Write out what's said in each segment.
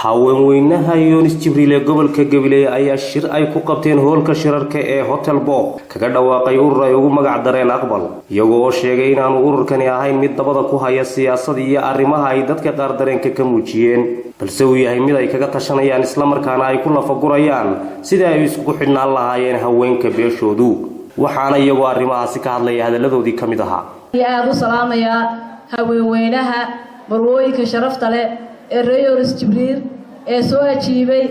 Haweenweynaha Yoonis Jibriil ee gobolka Gabiley ayaa shir ay ku qabteen hoolka shirarka ee Hotel Book kaga dhawaaqay urur ay ugu magac dareen Aqbal, iyagoo oo sheegay inaanu ururkani ahayn mid dabada ku haya siyaasada iyo arrimaha ay dadka qaar dareenka ka muujiyeen, balse uu yahay mid ay kaga tashanayaan, islamarkaana ay ku lafagurayaan sidii ay iskugu xidhnaan lahaayeen haweenka beeshoodu. Waxaana iyagoo arrimahaasi ka hadlaya hadalladoodii ka mid ahaa: Aada u salaamayaa haweenweynaha, marwooyinka sharafta leh ee reer Yoonis Jibriil ee soo ajiibay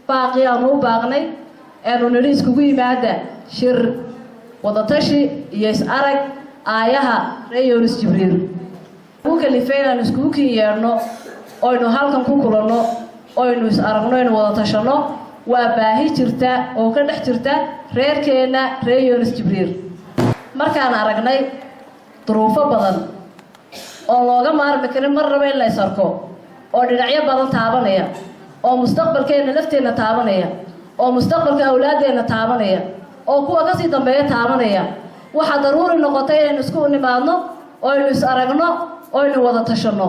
baaqii aanu u baaqnay, eenu nidhi iskugu yimaada shir wadatashi iyo is-arag aayaha reer Yoonis Jibriil. Ugu kalifay inaanu iskugu kin yeedhno, oynu halkan ku kulanno, oynu is aragno, aynu wada tashanno, waa baahi jirta oo ka dhex jirta reerkeenna reer Yoonis Jibriil. Markaan aragnay duruufo badan oo looga maarmi karin mar raba in la is arko, oo dhinacyo badan taabanaya, oo mustaqbalkeenna lafteenna taabanaya, oo mustaqbalka awlaaddeenna taabanaya, oo kuwa kasii dambeeya taabanaya, waxaa daruuri noqotay inaynu isku nimaadno, oo aynu is aragno, oo aynu wada tashanno.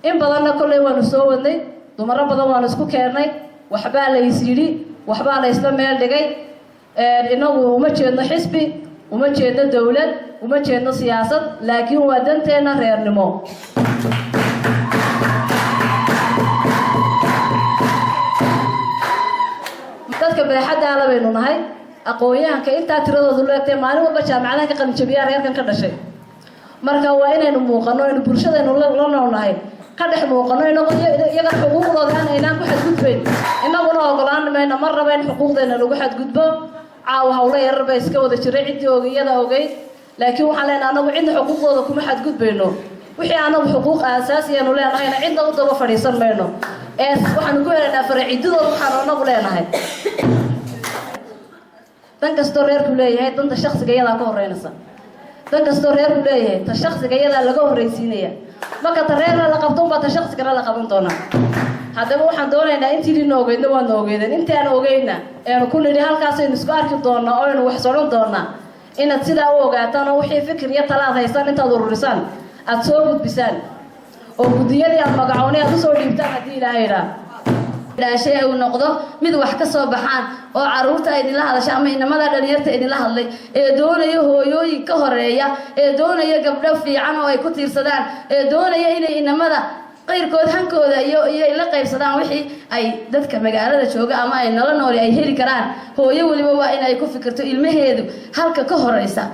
In badanna kolley waanu soo wadnay, dumaro badan waanu isku keennay, waxbaa la is yidhi, waxbaa la isla meel dhigay. Innagu uma jeedno xisbi, uma jeedno dowlad, uma jeedno siyaasad, laakiin waa danteenna reernimo. Dadka baaxaddaala baynu nahay, aqoon-yahanka intaa tiradoodu leegtay maalin walba jaamacadaha ka qalinjabiyaa reerkan ka dhashay. Marka waa inaynu muuqano, aynu bulshadaynu la noolnahay ka dhex muuqano, inagoo iyagana xuquuqdooda aan aynaan ku xadgudbayn, innaguna ogolaan mayno mar raba in xuquuqdeena lagu xadgudbo. Caawa hawlo yarar bay iska wada jiray, ciddii ogiyada ogeyd, laakiin waxaan leenahay anagu cidna xuquuqdooda kuma xadgudbayno. Wixii anagu xuquuq aasaasiyaanu leenahayna cidna u daba fadhiisan mayno, ee waxaanu ku helaynaa faracididooda waxaanu anagu leenahay. Dan kastoo reerku leeyahay, danta shaksiga iyadaa ka horeynaysa. Dan kastoo reerku leeyahay, ta shaksiga iyadaa laga horraysiinaya. Marka ta reerna la qabto unbaa ta shaksigana la qaban doonaa. Haddaba waxaan doonaynaa, intiinina ogeydna waadna ogeydeen, intii aan ogeynna eenu ku nidhi halkaasaynu isku arki doonnaa oo aynu wax sodhan doonnaa, inaad sidaa u ogaataan, oo wixii fikir iyo tala aad haysaan intaad ururisaan aada soo gudbisaan, oo guddiyadii aad magacoonay aad usoo dhiibtaan, haddii Ilaahay idhaa. Dhaashay uu noqdo mid wax ka soo baxaan, oo caruurta idinla hadasha ama inamada dhalinyarta idinla hadlay ee doonaya hooyooyin ka horeeya, ee doonaya gabdho fiican oo ay ku tiirsadaan, ee doonaya inay inamada qayrkood hankooda iyo la qaybsadaan wixii ay dadka magaalada jooga ama ay nolo nooli ay heli karaan. Hooyo weliba waa in ay ku fikirto ilmaheedu halka ka horeysa.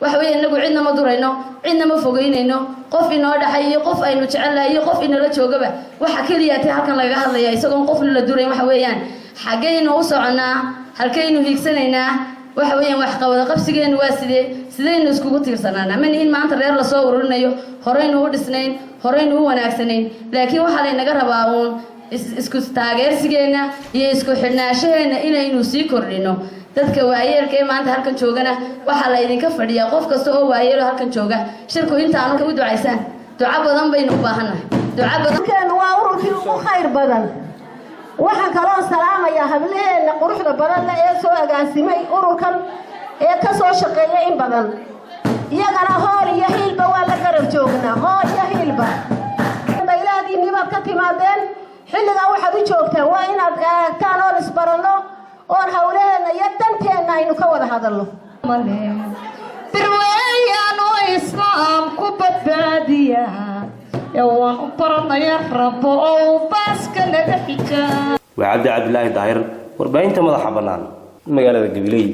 Waxa weeye, inagu cidna ma durayno, cidna ma fogeynayno. Qof inoo dhaxay iyo qof aynu jecelnahay iyo qof inala joogaba, waxa keliya tay halkan lagaga hadlaya, isagoon qofna la durayn, waxa weeyaan xaggaynu u soconnaa, halkaynu hiigsanaynaa? Waxa weeyaan waxqabada qabsigeenu waa sidee, sidaynu iskugu tiirsanaanaa? Ma nihin maanta reer lasoo ururinayo, horaynu u dhisnayn, horaynu u wanaagsanayn, laakiin waxaa laynaga rabaa uun isku taageersigeenna iyo isku xidhnaashaheenna inaynu sii kordhino. Dadka waayeelka ee maanta halkan joogana waxaa la idinka fadhiyaa, qof kasta oo waayeelo halkan jooga, shirku intaanu u ducaysaan. Duco badan baynu u baahannahay, duco badan. Ururkeenu waa ururkii ugu khayr badan. Waxaan kaloo salaamayaa hablaheenna quruxda badan leh ee soo agaasimay ururkan, ee ka soo shaqeeya in badan. Iyagana hoor iyo hiilba waa la garab joognaa, hoor iyo hiilba. Baylaadiinii baad ka timaadeen, xilligaa waxaad u joogtaan waa inaad eegtaan oon isbaranno, oon hawlaheenna iyo danteenna aynu ka wada hadalno. Birweeyaan oo Islaamku badbaadiya ee waan u baranaya Rabo oo baaska naga xijaa. Waa Cabdi Cabdilaahi Daahir, warbaahinta madaxa bannaan, magaalada Gabiley.